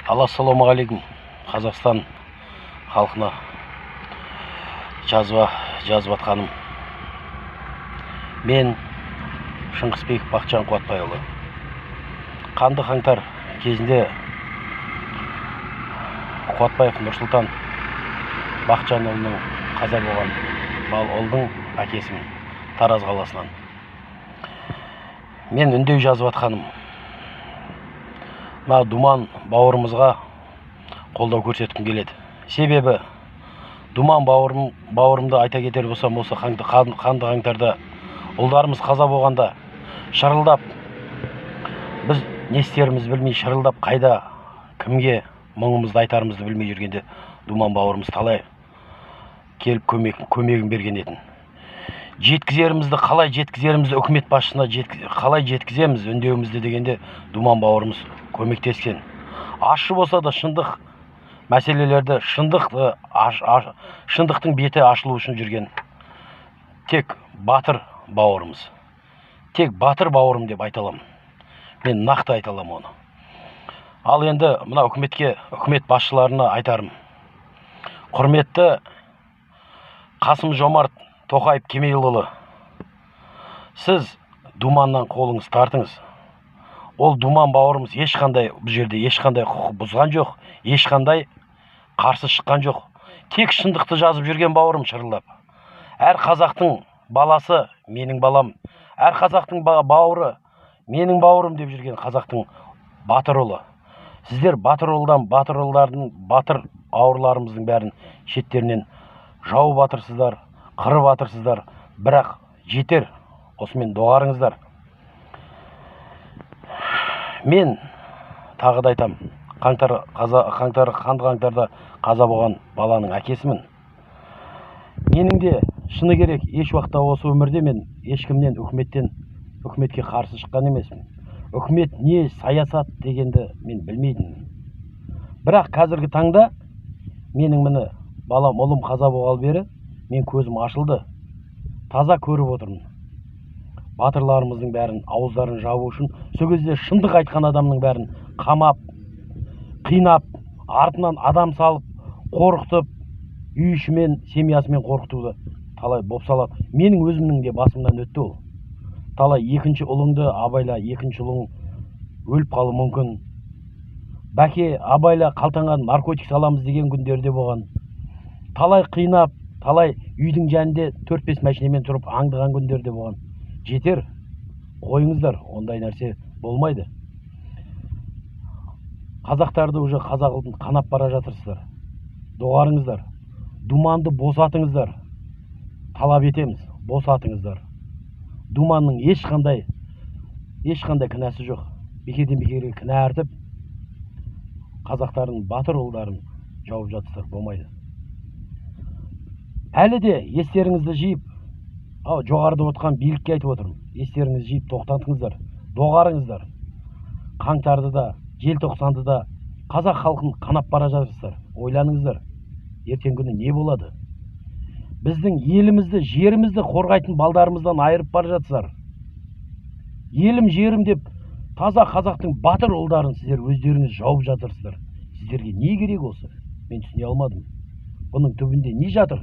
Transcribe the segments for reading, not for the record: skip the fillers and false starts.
Ассалаумағалейкум, Қазақстан халқына жазып атқаным. Мен Шыңғысбеков Бақытжан Қуатбайұлы. Қанды қаңтар кезінде Қуатбаев Нұрсұлтан Бақытжанұлының қаза болған ұлдың әкесімін, Тараз қаласынан. Мен үндеу жазып атқаным. Мына Думан бауырымызға қолдау көрсеткім келеді. Себебі Думан бауырымды айта кетер болсам, осы қанды қаңтарда ұлдарымыз қаза болғанда шырылдап, біз не істерімізді білмей шырылдап, қайда кімге мұңымызды айтарымызды білмей жүргенде Думан бауырымыз талай келіп көмегін берген етін. Жеткізерімізді қалай жеткізерімізді, үкімет басшысына қалай жеткіземіз үндеуімізді дегенде Думан бауырымыз көмектескен. Ащы болса да шындық мәселелерді, шындықтың беті ашылу үшін жүрген тек батыр бауырымыз. Тек батыр бауырым деп айта аламын. Мен нақты айта аламын оны. Ал енді мына үкіметке, үкімет басшыларына айтарым. Құрметті Қасым Жомарт Тоқаев Кемелұлы, сіз Думаннан қолыңыз тартыңыз. Ол Думан бауырымыз ешқандай бұл жерде ешқандай құқық бұзған жоқ, ешқандай қарсы шыққан жоқ. Тек шындықты жазып жүрген бауырым шырылдап. Әр қазақтың баласы менің балам, әр қазақтың бауыры менің бауырым деп жүрген қазақтың батыр ұлы. Сіздер батыр ұлдан, батыр ұлдардың, батыр бауырларымыздың бәрін шеттерінен жауып атырсыздар, қырып атырсыздар, бірақ жетер, осымен доғарыңыздар. Мен тағы да айтам, қанды қаңтарда қаза болған баланың әкесімін. Менің де шыны керек, еш уақытта осы өмірде мен ешкімнен, үкіметке қарсы шыққан емеспін. Үкімет не саясат дегенді мен білмейтінмін. Бірақ қазіргі таңда менің міне балам, ұлым қаза болғалы бері мен көзім ашылды. Таза көріп отырмын. Батырларымыздың бәрін ауыздарын жабу үшін сол кезде шындық айтқан адамның бәрін қамап, қинап, артынан адам салып, қорқытып, үй ішімен, семьясымен қорқытуды талай бопсалады. Менің өзімнің де басымнан өтті ол. Талай екінші ұлыңды абайла, екінші ұлың өліп қалуы мүмкін. Бәке абайла, қалтаңа наркотик саламыз деген күндерде болған. Талай қинап, талай үйдің жанында 4-5 машинамен тұрып аңдыған күндерде болған. Жетер, қойыңыздар, ондай нәрсе болмайды. Қазақтарды уже қазақ ұлтын қанап бара жатырсыздар. Доғарыңыздар, Думанды босатыңыздар. Талап етеміз, босатыңыздар. Думанның ешқандай кінәсі жоқ. Бекерден бекерге кінә артып, қазақтардың батыр ұлдарын жауып жатсыздар, болмайды. Әлі де естеріңізді жиып, жоғарыда отқан билікке айтып отырмын. Естеріңізді жиып тоқтатыңыздар, доғарыңыздар. Қаңтарды да, желтоқсанды да қазақ халқын қанап бара жатырсыздар. Ойланыңыздар, ертеңгі күні не болады? Біздің елімізді, жерімізді қорғайтын балдарымыздан айырып бара жатсыздар. Елім, жерім деп таза қазақтың батыр ұлдарын сіздер өздеріңіз жауып жатырсыздар. Сіздерге не керек осы? Мен түсіне алмадым. Бұның түбінде не жатыр?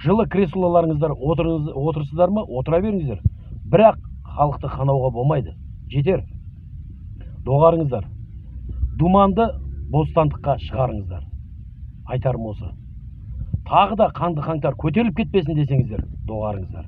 Жылы креслоларыңыздар отырсыздар ма? Отыра беріңіздер. Бірақ халықты қанауға болмайды. Жетер. Доғарыңыздар. Думанды бостандыққа шығарыңыздар. Айтарым осы. Тағы да қанды қаңтар көтеріліп кетпесін десеңіздер, доғарыңыздар.